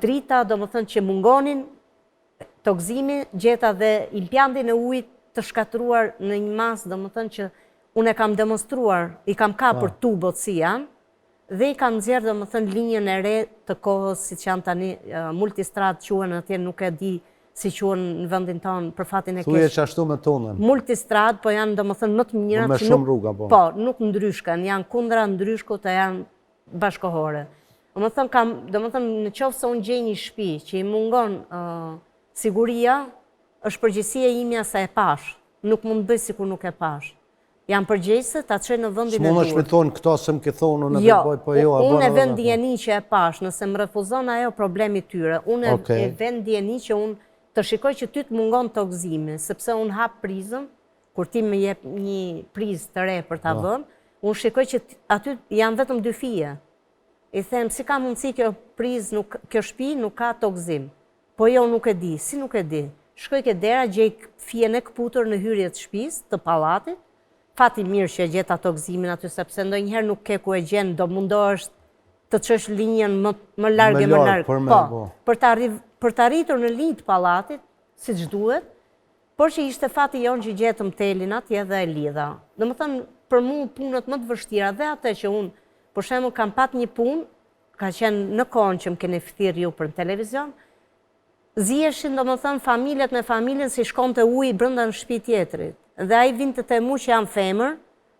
Drita, domethënë që mungonin, tokëzimi, gjeta dhe impiantin e ujit të shkatërruar në një masë, domethënë që unë e kam demonstruar, i kam kapur po. tubot si janë, dhe i kam nxjerrë domethënë linjën e re të kohës, siç janë tani multistradë quhen atje, nuk e di si quhen në vendin tonë për fatin e keq. Thuje qashtu me tonën. Multistradë, po janë domethënë më të mira. Me shumë rruga, po. Po, nuk ndryshken, janë kundra ndryshkut e janë bashkëkohore. Domethënë, kam, domethënë, në qoftë se unë gjej një shpi që i mungon siguria, është përgjegjësia imja se e pashë. Nuk mund të bëj sikur nuk e pashë. Jam përgjegjëse ta çoj në vendin e duhur. S'mundesh me thonë këto se më ke thonë, unë e jo, bëj, po jo, e bën. Unë e vë në dijeni që e pashë, nëse më refuzon ajo problem i tyre. Unë e vë në dijeni që unë të shikoj që ty të mungon tokëzimi, sepse unë hap prizën, kur ti më jep një prizë të re për ta po. vënë, unë shikoj që aty janë vetëm dy fije. I them, si ka mundësi kjo prizë, nuk, kjo shpi nuk ka tokëzim. Po jo, nuk e di. Si nuk e di? Shkoj ke dera, gjej fijen e këputur në hyrje të shpisë, të pallatit. Fati mirë që e gjeta tokëzimin aty, sepse ndonjëherë nuk ke ku e gjen, do mundohesh të çosh linjën më, më larg e më larg. Për, po, po. Për të për të arritur në linjë të pallatit, siç duhet, Por që ishte fati jonë që gjetëm telin atje dhe e lidha. Domethënë, për mu punët më të vështira dhe atë që unë, për shembull, kam pat një punë, ka qenë në kohën që më keni thirrë ju për në televizion, ziheshin, domethënë, familjet me familjen si shkonte uji brenda në shtëpi tjetrit. Dhe ai vinte te mu që jam femër,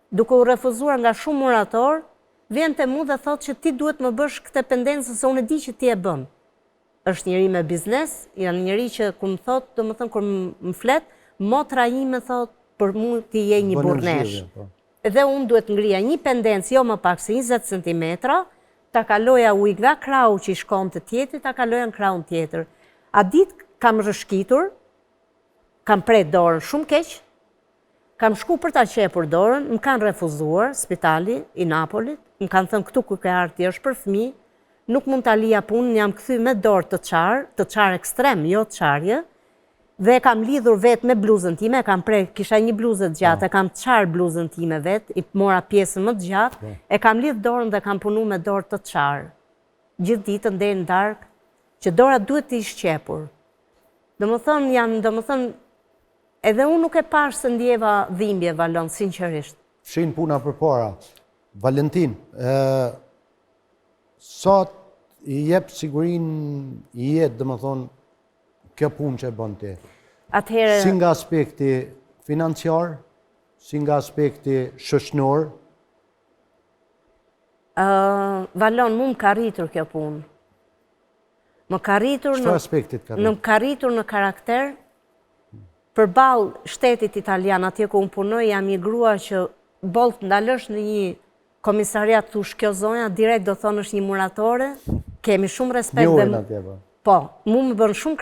duke u refuzuar nga shumë muratorë, vjen te mu dhe thotë që ti duhet më bësh këtë pendencën se unë e di që ti e bën. Është njeri me biznes, janë njeri që kur më thotë, domethënë kur më flet, motra ime thotë, për mu ti je një burrneshë. Po. Dhe unë duhet ngrija një pendencë, jo më pak se 20 cm, ta kaloja ujë nga krahu që i shkonte tjetrit, ta kaloja në krahun tjetër. Atë ditë kam rrëshkitur, kam pre dorën shumë keq, Kam shku për ta qepur dorën, më kanë refuzuar, spitali i Napolit, më kanë thënë këtu ku ke ardhur ti është për fëmijë, nuk mund ta lija punën, jam kthy me dorë të çarë, të çarë ekstrem, jo çarje, dhe e kam lidhur vetë me bluzën time, e kam pre, kisha një bluzë të gjatë, e kam çarë bluzën time vetë, i mora pjesën më të gjatë, po. e kam lidh dorën dhe kam punu me dorë të çarë. Gjithë ditën deri në darkë, që dora duhet të ish qepur. Domethënë, janë, domethënë, Edhe unë nuk e pashë se ndjeva dhimbje, Valon, sinqerisht. Fshin puna përpara. Valentin, sa i jep sigurinë në jetë, domethënë, kjo punë që e bën ti? Atëherë... Si nga aspekti financiar, si nga aspekti shoqnor? Valon, mu më ka rritur kjo punë. Më ka rritur në... Çfarë aspektit ka rritur? Më ka rritur në karakter, përballë shtetit italian, atje ku unë punoj, jam një grua që boll të ndalësh në një komisariat thush kjo zonja, direkt do thonë është një muratore, kemi shumë respekt dhe... Atje, po. Po, mu më bën shumë